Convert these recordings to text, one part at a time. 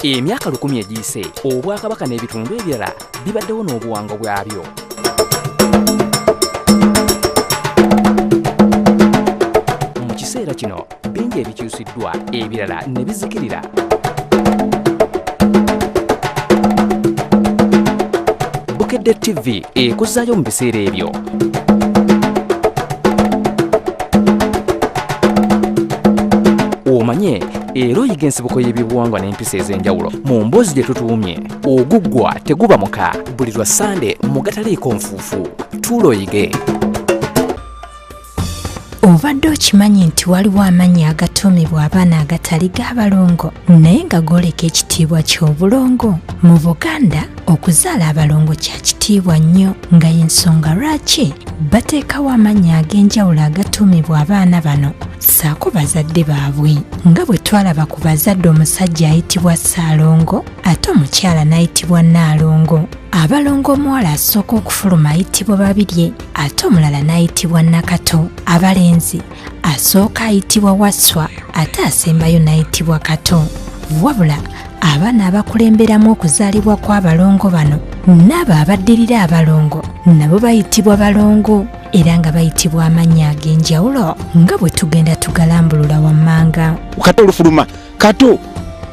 Emyaka 1000 egiyise obwakabaka n'ebitundu ebirala bibaddewo n'obuwangwa bwabyo. Mu kiseera kino bingi ebikyusiddwa ebirala ne bizikirira. Bukedde TV ekuzzaayo mu biseera ebyo. Omanye era oyiga ensibuko y'ebyobuwangwa n'empisa ez'enjawulo mu mboozi gye tutuumye oguggwa teguba muka buli lwa Ssande mu gataliiko nfuufu. Tuula oyige. Obadde okimanyi nti waliwo amannya agatuumibwa abaana agatali g'abalongo naye nga gooleka ekitiibwa ky'obulongo. Mu Buganda okuzaala abalongo kya kitiibwa nnyo nga y'ensonga lwaki bateekawo amannya ag'enjawulo agatuumibwa abaana bano ssaako bazadde baabwe. Nga bwe twalaba ku bazadde omusajja ayitibwa Ssaalongo ate omukyala n'ayitibwa Nnaalongo. Abalongo omuwala asooka okufuluma ayitibwa Babirye ate omulala n'ayitibwa Nakato. Abalenzi asooka ayitibwa Wasswa ate asembayo n'ayitibwa Kato. Wabula abaana abakulemberamu okuzaalibwa kw'abalongo bano n'abo abaddirira abalongo nabo bayitibwa balongo era nga bayitibwa amannya ag'enjawulo nga bwe tugenda tugalambulula wammanga. Kato olufuluma Kato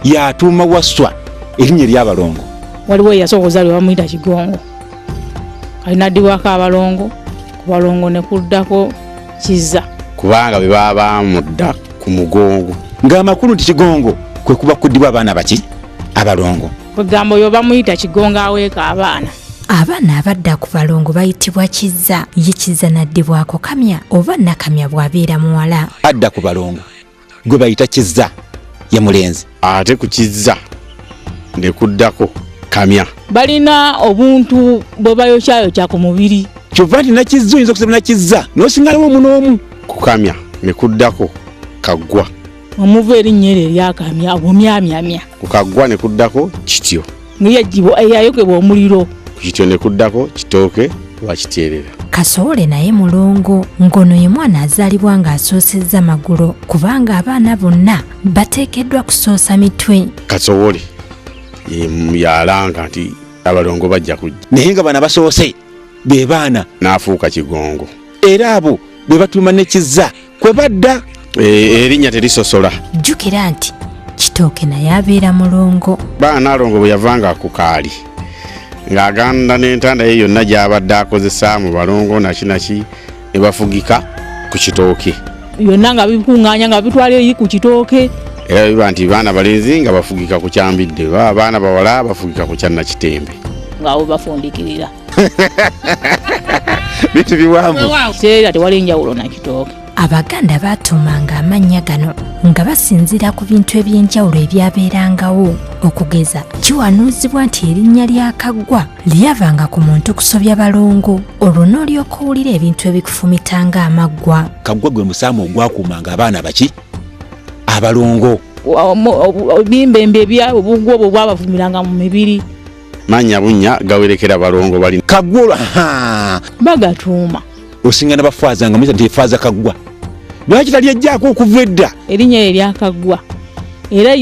yatuuma Wasswa erinnya ery'abalongo. Waliwo eyasooka okuzaalibwa bamuyita Kigongo, alinaddibwako abalongo, ku balongo ne kuddako Kizza, kubanga bwe baba bamudda ku mugongo ng'amakulu nti Kigongo kwe kuba kuddibwa abaana baki abalongo. Kwegamba oyo bamuyita Kigongo aweeka abaana. Abaana abadda ku balongo bayitibwa Kizza. Ye Kizza n'addibwako Kamya oba Nakamya bw'abeera muwala. Adda ku balongo gwe bayita Kizza ye mulenzi, ate ku Kizza ne kuddako Kamya. Balina obuntu bwe bayokyayokya ku mubiri. Kyova nti Nakizza oyinza okusaba Nakizza n'osingalawo omu n'omu. Ku Kamya ne kuddako Kaggwa. Omuva erinnya eryo erya Kamya obumyamyamya. Ku Kaggwa ne kuddako Kityo. Ng'eyayokebwa omuliro. Ku Kityo ne kuddako Kitooke wa Kityerera. Kasowole naye mulongo ng'ono ye mwana azaalibwa ng'asoosezza magulu kubanga abaana bonna bateekeddwa kusoosa mitwe. Kasowole yalanga nti abalongo bajja kujja, naye nga bano abasoose be baana n'afuuka Kigongo, era abo be batuuma ne Kizza kwe badda. Erinnya terisosola. Jjukira nti Kitooke naye abeera mulongo. Baana alongo bwe yavanga ku kaali ng'aganda n'entanda ye yonna gy'abadde akozesa mu balongo naki naki ne bafugika ku Kitooke yonna nga bikuŋŋaanya nga bitwala eri ku Kitooke. Era biba nti baana balenzi nga bafugika ku Kyambidde, baba baana bawala bafugika ku Kyannakitembe ng'abo bafundikirira. Bintu biwanvu. Kiseera tewali njawulo na Kitooke. Abaganda baatuumanga amannya gano nga basinziira ku bintu eby'enjawulo ebyabeerangawo. Okugeza kiwanuuzibwa nti erinnya lya Kaggwa lyavanga ku muntu kusobya balongo, olwo n'olyoka owulira ebintu ebikufumitanga amaggwa. Kaggwa gwe musaamu ogwakuumanga abaana baki abalongo. Ebimbembe ebyabwe obugwa obwo bwabafumiranga mu mibiri. Mannya bunnya gawerekera balongo bali Kaggwa bagatuuma. Osinga n'abafaaza nga muyita nti efaaza Kaggwa. Lwaki talyejjaako okuva edda? Erinnya erya Kaggwa era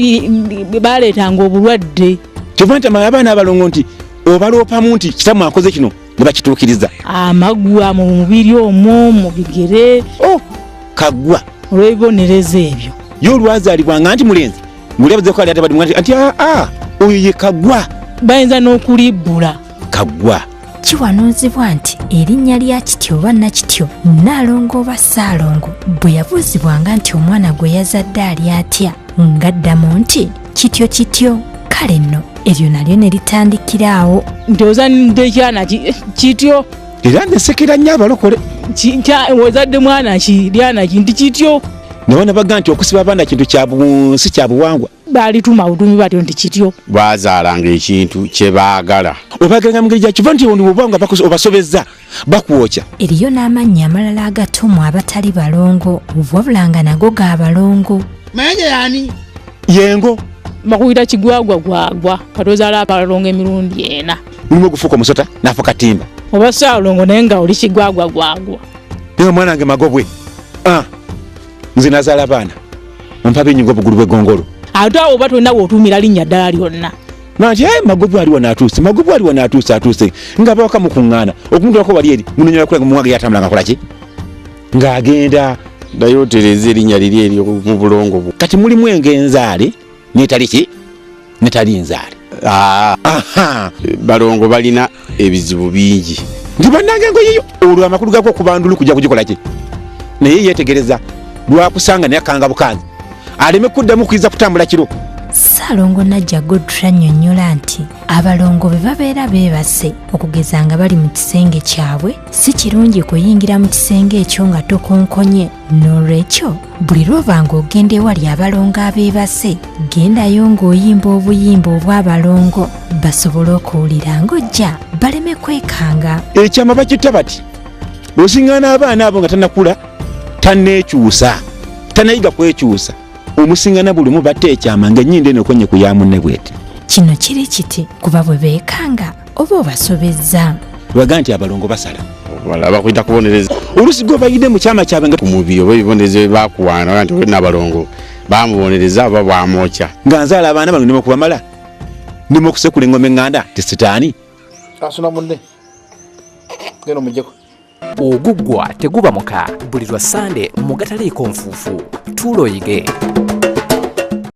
baleetanga obulwadde. Kyova nti abaana abalongo nti obaloopamu nti kitammwe akoze kino ne bakituukiriza. Amaggwa mu mubiri omwo mu bigere. Kaggwa olw'ebibonerezo ebyo. Ye olwazaalibwanga nti mulenzi ng'oli abazeeko ali atabadde nti aa oyo ye Kaggwa. Bayinza n'okulibbula. Kaggwa. Kiwanuuzibwa nti erinnya lya Kityo oba Nakityo, Nnaalongo oba Ssaalongo bwe yabuuzibwanga nti omwana gwe yazadde ali atya, ng'addamu nti kityo kityo. Kale nno eryo nalyo ne litandikira awo. Nti ozadde kyana kityo. Era nsekera nnyo abalokole. Ozadde mwana ki lyana ki nti kityo. Naye baga nti okusiba abaana kintu kya bunsi kya buwangwa. Baalituma butumi batyo nti kityo. Baazaalanga ekintu kye baagala. Obaagala mu ngeri gya kiva nti obanga obasobezza bakwokya. Eriyo n'amannya amalala agatuumwa abatali balongo wabula nga nago ga balongo. Mayanja yani? Yengo. Bakuyita Kigwagwa gwagwa kati ozaala abalongo emirundi ena. Mulimu ogufuuka omusota n'afuuka ttimba. Oba Ssaalongo naye nga oli Kigwagwa gwagwa. Naye omwana wange Magobwe. Nze nazaala abaana. Ompa binyuga obugulu bw'eggongolo. Ate awo oba tolina w'otuumira linnya ddala lyonna. Nti Magobu ali wano atuuse, Magobu ali wano atuuse, atuuse nga bawaka mukuŋŋaana okumutwalako wali eri munonyola kula muwaga yatambula nga akola ki ng'agenda. Ddayo otereeze erinnya liri eri mu bulongo bwo. Kati mulimu engenzaale netali ki netali nzaale. Aha. Balongo balina ebizibu bingi. Nti bannange engoye yo olwo amakulu gako okubandulu kujja kugikola ki, naye yeetegereza lwakusanga naye akanga bukanzi aleme kuddamu kuyinza kutambula kiro. Ssaalongo Najja Godfrey annyonnyola nti abalongo bwe babeera beebase okugeza nga bali mu kisenge kyabwe, si kirungi kuyingira mu kisenge ekyo nga tokonkonye. N'olwekyo buli lw'oba ng'ogenda ewali abalongo abeebase, gendayo ng'oyimba obuyimba obw'abalongo basobole okuwulira ng'ojja baleme kwekanga. Ekyama bakitta bati osiŋŋaana abaana abo nga tannakula, tanneekyusa, tannayiga kwekyusa, omusingana buli omu batta ekyama ng'ennyindo eno ekonye ku ya munne bw'eti. Kino kiri kiti kuba bwe beekanga oba obasobezza. Baga nti abalongo basala. Bakuyita kubonereza. Oluusi gwe bayidde mu kyama kyabwe nga ku mubiri oba ebibonerezo bye bakuwaana nti olina abalongo bamubonereza oba bwamwokya. Nga nzaala abaana bano nneme okubamala, nneme okusekula engoma eŋŋanda ti sitaani. Asuna munne. Genda omuggyeko. Oguggwa teguba muka buli lwa Ssande mu Gataliiko Nfuufu. Tuula oyige.